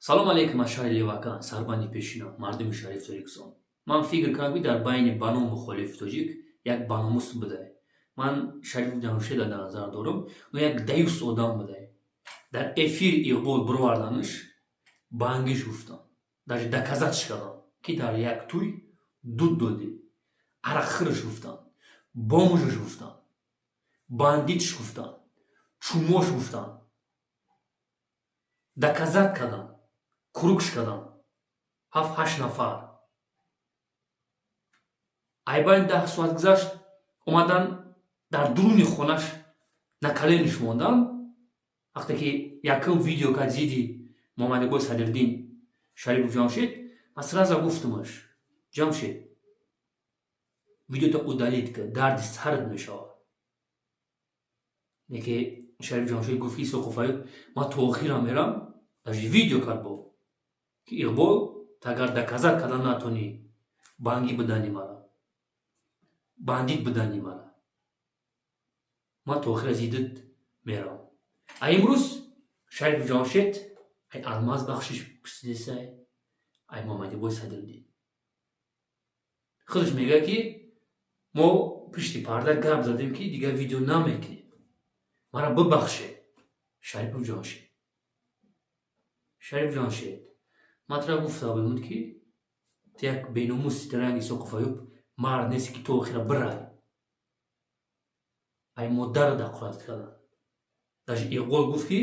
Салом алейкум аз шаҳри Левакан, сарбанди пешина, мардуми шариф Тоҷикистон. Ман фикр кардам, ки дар байни ба ном мухолифи тоҷик як баномус будай. Ман Шариф Ҷамшеда дар назар дорам, ӯ як даюс одам будай. Дар эфир Иқбол бироварданаш бангиш гуфтам, даже доказать кардам, ки дар як тӯй дуд додӣ, арақхӯраш гуфтам, бомжаш гуфтам, бандитш гуфтам, чумош гуфтам, доказать кардам, круг ш кардам, ҳафт ҳашт нафар. Айбайни 10 соат гузашт, омадан, дар дуруни хонаш на колениш мондан. Вақте ки якум видео кард зидди Муҳаммадиқболи Садриддин Шарипов Ҷамшед, ман сразу гуфтумаш: «Ҷамшед, видеото удалить кар, дарди сарат мешавад». Неки Шариф Ҷамшед гуфт, ки Исоқов Аюб, ман то охирам мерам. Даже видео кард бо ки Иқбол, ту агар доказать кардан натонӣ бангӣ будани мара, бандит будани мара, ман то охира зиддат мерам. А имрӯз Шариф Ҷамшед ай Алмаз бахшиш пурсидесай, ай Муҳаммадиқболи Садриддин. Худаш мегӯяд, ки мо пишти парда гап задем, ки дигар видео намекунем, мара бибахшед. Шарипов Ҷамшед, Шариф Ҷамшед, ман тура гуфта будам, ки ту як беномуси ранги Исоқов Аюб мард нести, ки то охира бирай. Ай модарро дақорат кардан. Даже Иқбол гуфт, ки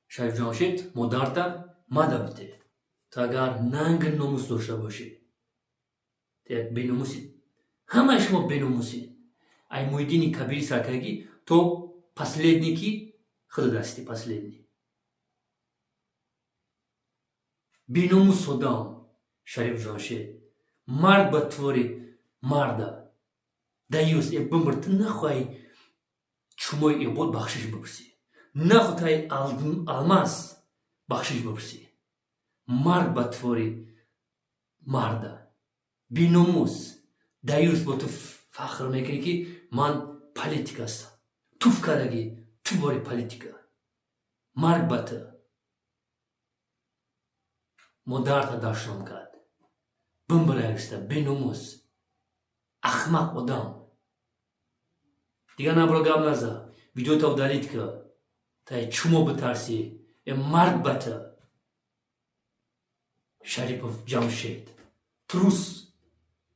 Шариф Ҷамшед, модарта мада бите. Ту агар нанги номус дошта бошӣ, ту як беномуси, ҳамаи шумо беномусед, ай Муҳиддини Кабири саркардагӣ то последний, ки худо дасти последний беномус одам. Шариф Ҷамшед, мард ба твори марда, даюс, э бимир. Ту нахоҳӣ чумои Иқбол бахшиш бипурсӣ, нахоҳ таи Алмаз бахшиш бипурсӣ. Марг ба твори марда, беномус, даюс. Бо ту фахр мекунӣ, ки ман политик ҳастам. Туф кардагӣ ту бори политика. Марг ба ту. Модарта дашном кард. Бимбираишта, беномус, ахмақ одам. Дигар набро, гап наза, видеота удалить ка. Тай чумо битарсӣ. Э, марг ба ту, Шарипов Ҷамшед, трус.